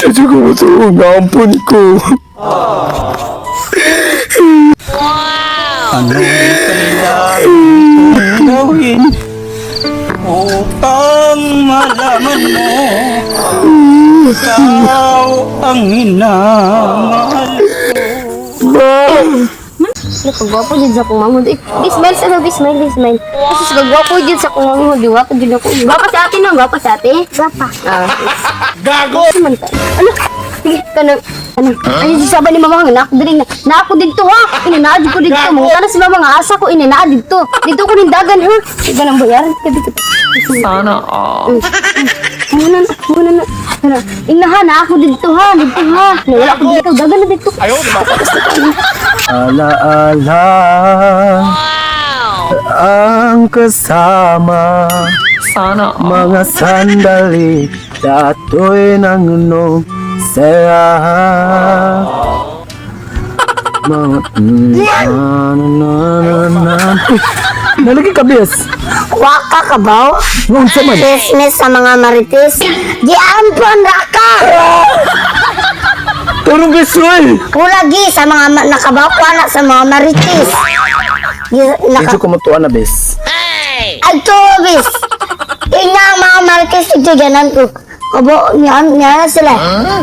Sa ko mo nga ko. Anong kailangan kong gawin upang malaman mo ikaw ang minamahal ko? Nakagwapo jud sa akong mamod. Eh, smile sa sabi, smile, smile. Kasi sa gwapo jud sa akong mamod, gwapo jud ako. Gwapo sa ate no, gwapo sa ate. Gwapa. Ah. Gago. Ano? Sige, kanang ano? Ay, si sabi ni mama nga nak diri na. Na ako didto ha. Ina ko didto. Mangutana si mama nga asa ko ina naa didto. Didto ko nindagan ha. Iba nang bayaran ka dito. Sana all. Muna na, muna na. Ano? Inaha na ako didto ha, didto ha. Nawala ko dito, dagan na didto. Alaala ang kasama Sana all. mga sandali dato'y nangunog saya mga na na na na. Uy, nalagi ka bes. Waka ka ba? Noon sa man. Chismis sa mga marites. Giampon ra ka! Tarong bes oy. Kulagi sa mga nakabaw na sa mga marites. Naka Medyo kumutuan na bes. Ay, tubis! Ina ang mga marites ito ganan ko. Abo, niyan, niyan sila.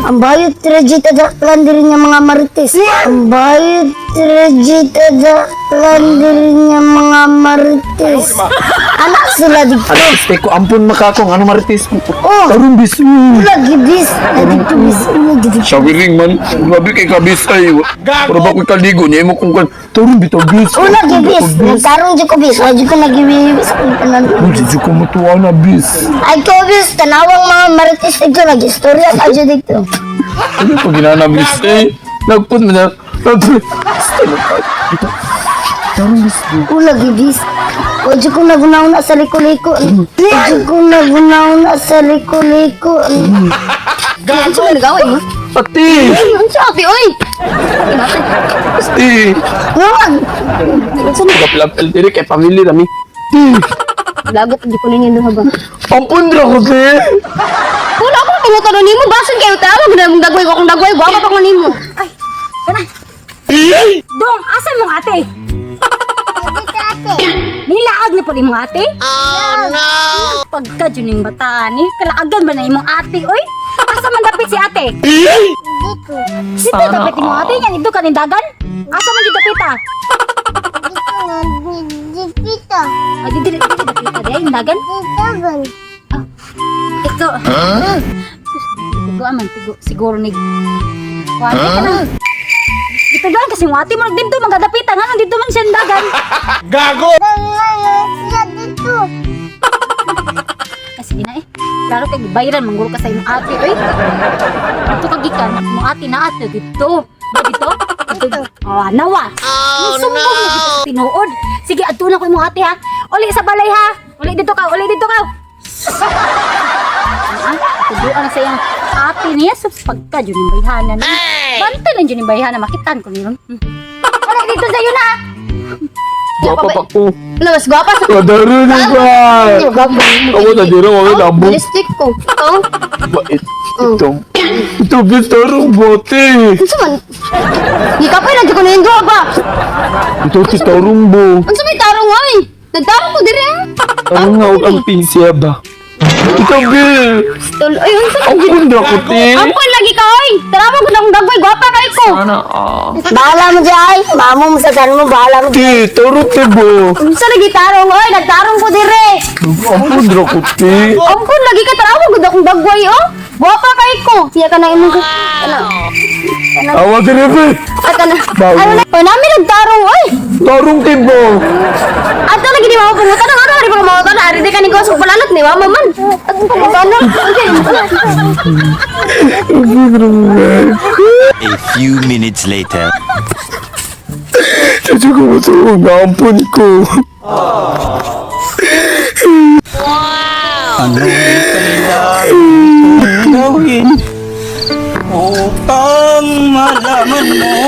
Ang bayot tragit adaklan diri nga mga marites. Ang bayot tragit adaklan diri nga mga marites. Anak sila dito. Ano, stay ko ampon makakong ano marites ko. Oh. Tarong bes oy. Lagi bis. Lagi tubis. Lagi bis. Showering man, grabe kay kabis ay. Pero ba ko'y kaligo niya mo kung kan. Tarong bitaw bis. Una gibis, nagtarong di ko bis, wala ko nagiwiwi sa kong tanan. Hindi ko mutuwa na bis. Ay ko bis, tanawang mga marites dito, nag-istorya ka dyan dito. Ano pa ginana bis eh? Nagput mo na. Nagput. Tarong bis. Una gibis, wala ko nagunaw na sa liko-liko. Wala ko nagunaw na sa liko-liko. Ano sa nagaway mo? Ate! Ay, unsa ate oy? Ate! Ngawag! Gaplapel diri kay pamilya nami. Lagot di ko ninyo duha ba. Ampun ra ko te. Wala ako pangutano nimo, basan kayo tawag na mong dagway ko akong dagway, gwapa pa ko nimo. Ay, kana. Dong, asa mong ate? Nilaag na po ni mong ate? Oh, no! Pagka dyan yung bataan eh, kalaagan ba na imong ate, oy? Asa man dapit si ate? Dito, Dito Sana dapit imong ate, yan dito kanindagan? Asa man dito dapit ah? dito, dito, Ah, dito, dito dapit ah, di, dagan? dito, Ikaw. Huh? Tigo aman, tigo. Siguro ni... Kuwate ka na. Ituloy kasi yung ate mo dito, magdadapitan. Nga, dito man siya dagan. dito. Ah, sige na eh. Klaro kay gibayran mangguro ka sa imong ate oy. Dito ka gikan, imong ate na ate dito. Ba dito? Dito. Oh, nawa. Oh, no. Dito sa tinuod. Sige, adto na ko imong ate ha. Uli sa balay ha. Uli dito ka, uli dito ka. Ah, tuduan na sa iyang ate niya sa pagka jud yung bayhana niya. Bantay lang jud yung bayhana makitan ko niyon. Uli dito sa iyo na. Gwapa pa ko. Ano mas gwapa sa Kadaro na ba? Gwapa. Ako na dira wala lambot. Lipstick ko. Oh, Bait. Ito. Ito bis tarong bote. unsa man? Gikapay na di ko ninyo duha ba. Ito si tarong bo. Unsa may tarong oy? Nagtarong ko diri ah. Tarong nga og ang pisya ba. Ito bil. Tol, ay unsa man? Ampun ra ko te. Ampon lagi ka oy. Tarawa ko akong dagway, gwapa kay ko. Sana all. Bahala mo dyan ay, mamo mo sa mo, bahala mo. Te, tarong te bo. Unsa lagi tarong oy? Nagtarong ko diri. Ampun ra ko te. Ampon lagi ka tarawa gud akong dagway oh. Gwapa kay ko. Siya ka na imong kana. Awa dire be. At kana. Bawo. Ano na? Oy, nami nagtarong oy. Tarong te bo. Ato lagi di mama pungutan ang araw ari pa mga ari di kani ko sa palanot ni mama man. At pangutana. A few minutes later. Sa ko mo nga ampun ko. Anong kailangan kong gawin upang malaman mo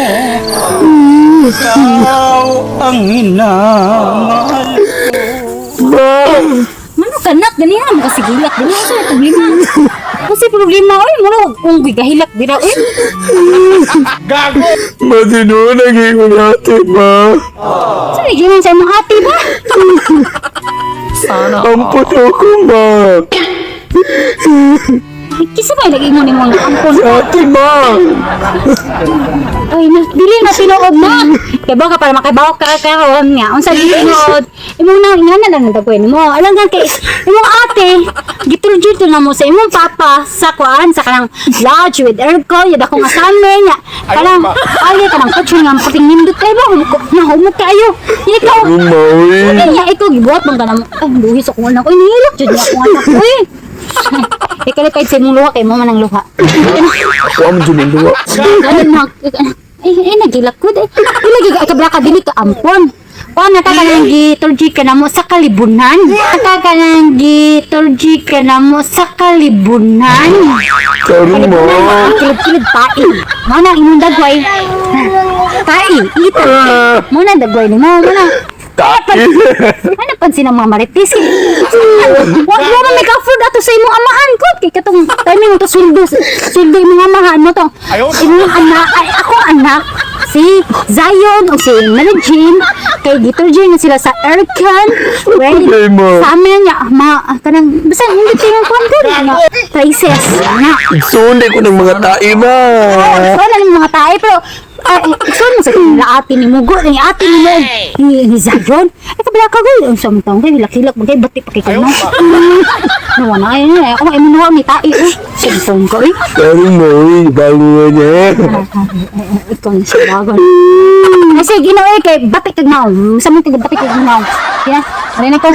ikaw ang minamahal ko? Mano kanak ganiha mo kasi gilak ganiha sa problema. Kasi problema oy, mura kung gigahilak dira oy. Matino naging ate, ma. Sa ni sa imong ate ba? Sana Ang all. puto ko, ma. Kisa ba lagi mo nimo nga ampon? Si ate, ma. Ay, na, dili na tinuod na. Kay ba ka para makabaw ka karon nga. Unsa dili tinuod? Imong na nga na lang nagagawin mo. Alam nga kay imong ate, giturjud to na mo sa imong papa sa kuan sa kanang lodge with aircon, yad ako nga summer nya. Kanang ay kanang kotse nga puting nindot kay ba humok na humok kayo. Ikaw Ma, uy. ay, niya, ikaw gibuhat man ka na mo. Ay, buhis ako anak. Uy, nihilak jud niya akong anak. Uy. Ikaw lang kahit sa imong luha kay mo man ang luha. Ako ang dyan ang luwa. Ano na, ay, ay, nagilak ko. Ay, lagi ka, kabla ka, dili ka ampon. O, natakanang giturji ka na mo sa kalibunan. Natakanang giturji ka na mo sa kalibunan. Sorry, ma. Ang kilid-kilid tae. Mo na, imong dagway. Tae, ito. Mo na, dagway ni mo. Mo na. Tae. Ano pansin ang mga marites? Wag mo man may ka-afford ato sa imong amahan ko. Kay katong timing mo to sweldo. Sweldo imong amahan mo to. Imong anak, ay ako anak si Zion o si Mary Jane kay giturjin na sila sa aircon ready Okay, ma. sa amin niya mga kanang basta hindi tingnan ko ang nga prices na. Igsuon ko ng mga tae, ma. So na yung mga tae pero igsoon mo sa kanila ate ni Mugo ni ate ni mo ni Zion ay kabila ka gol ang sa taong kay hilak-hilak magkay bati pa kay kano nawa na ay ay ako ay munuha ni tae eh sa ko eh. Sorry, ma. Uy, bago nga niya. Ikaw na siya bagon ay sige na eh kay bati kag naong sa mo tig bati kag naong yeah alin ako.